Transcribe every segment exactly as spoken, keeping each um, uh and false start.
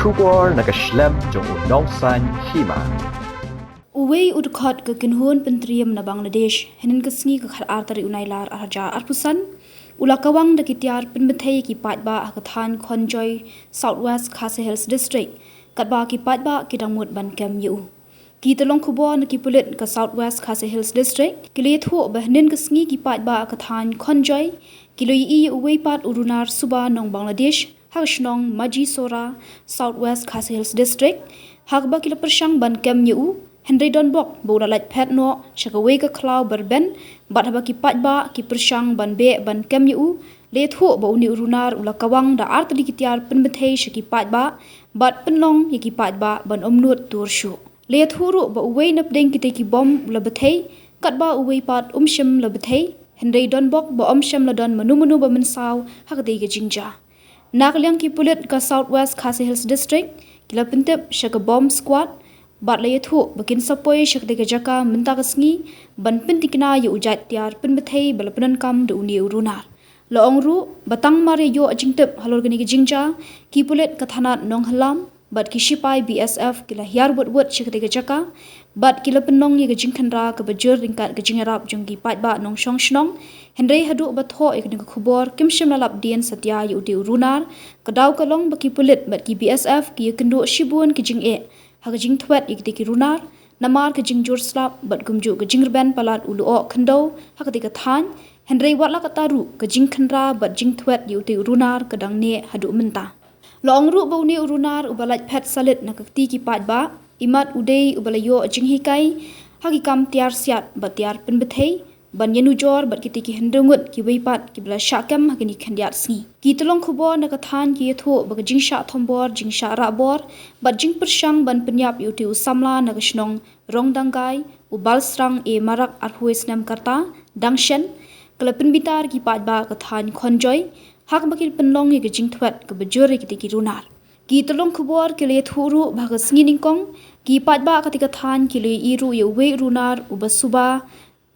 Khubor na ka shlem jong u Nongsaiñ Hima. Uwei u dkhot ka kynhun pyntriem na Bangladesh, hynnin ka sngi ka khatar tarik u Nailar arhajar arphew san, u la kawang da ki tiar pynbthei ïa ki paidbah ha ka thaiñ Khonjoi, South West Khasi Hills District, katba ki paidbah ki dang mut ban kem ïa u. Ki tyllong khubor na ki pulit ka South West Khasi Hills District ki la ïathuh ba hynnin ka sngi ki paidbah ka thaiñ Khonjoi ki la ïohi ïa uwei pat u runar suba nong Bangladesh ha ka shnong Majisora, South West Khasi Hills District, ha kaba ki la pyrshang ban kem ïa u, hynrei donbok ba u la lait phet noh sha kawei ka khlaw ba rben, bad haba ki paidbah ki pyrshang ban beh ban kem ïa u, la ïathuh ba une u runar u la kawang da artylli ki tiar pynbthei sha ki paidbah, bad pynlong ïa ki paidbah ban ym nud tur shuh. La ïathuh ruh ba uwei napdeng kitei ki bom u la bthei, katba uwei pat um shym la bthei, hynrei donbok ba um shym la don mano mano ba mynsaw ha katei ka jingjia. Na ka liang ki pulit ka South West Khasi Hills District ki la pyntip sha ka bomb squad, bad la ïathuh ba kin sa poi sha katei ka jaka mynta ka sngi ban pyntikna ïa u jait tiar pynbthei ba la pyndonkam da une u runar. La ong ruh ba tang mar ïa ïoh jingtip halor kane ka jingjia, ki pulit ka thanat Nonghylam bad ki shipai B S F ki la hiar wut wut sha katei ka jaka, bad ki la pynlong ïa ka jingkhynra kaba jur ryngkat ka jingïarap jong ki paidbah nongshong shnong. Hynrei haduh ba thoh ïa kane ka khubor kim shym la lap dien satia ïa utei u runar. Ka daw ka long ba ki pulit bad ki B S F ki ïakynduh shibun ki jingeh ha ka jingthwet ïa kitei ki runar, namar ka jingjur slap bad kumjuh ka jingrben palat u lyoh khyndew ha katei ka thaiñ, hynrei wat la katta ruh ka jingkhynra bad jingthwet ïa utei u runar ka dang neh haduh mynta. La ong ruh ba une u runar uba lait phet salit na ka kti ki paidbah, imat u dei uba la ïoh jinghikai ha ki kam tiar siat bad tiar pynbthei, ban ïanujor bad kitei ki hynriew ngut kiwei pat kiba la shah kem ha kine ki khyndiat sngi. Ki tyllong khubor na ka thaiñ ki ïathuh ba ka jingshah thombor, jingshah rahbor bad jingpyrshang ban pynïap ïa utei u samla na ka shnong Rongdangai, u Balsrang A Marak arphew snem ka rta, dang shen, ka la pynbitar ki paidbah ka thaiñ Khonjoi, ha kaba ki la pynlong ïa ka jingthwet kaba jur ïa kitei ki runar. Ki tyllong khubor ki la ïathuh ruh ba ha ka sngi nyngkong, ki paidbah katei ka thaiñ ki la ïohi ruh ïa uwei u runar uba suba,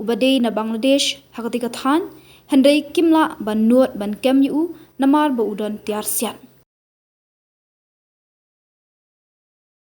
uba dei na Bangladesh ha katei ka thaiñ, hynrei kim lah ban nud ban kem ïa u namar ba u don tiar siat.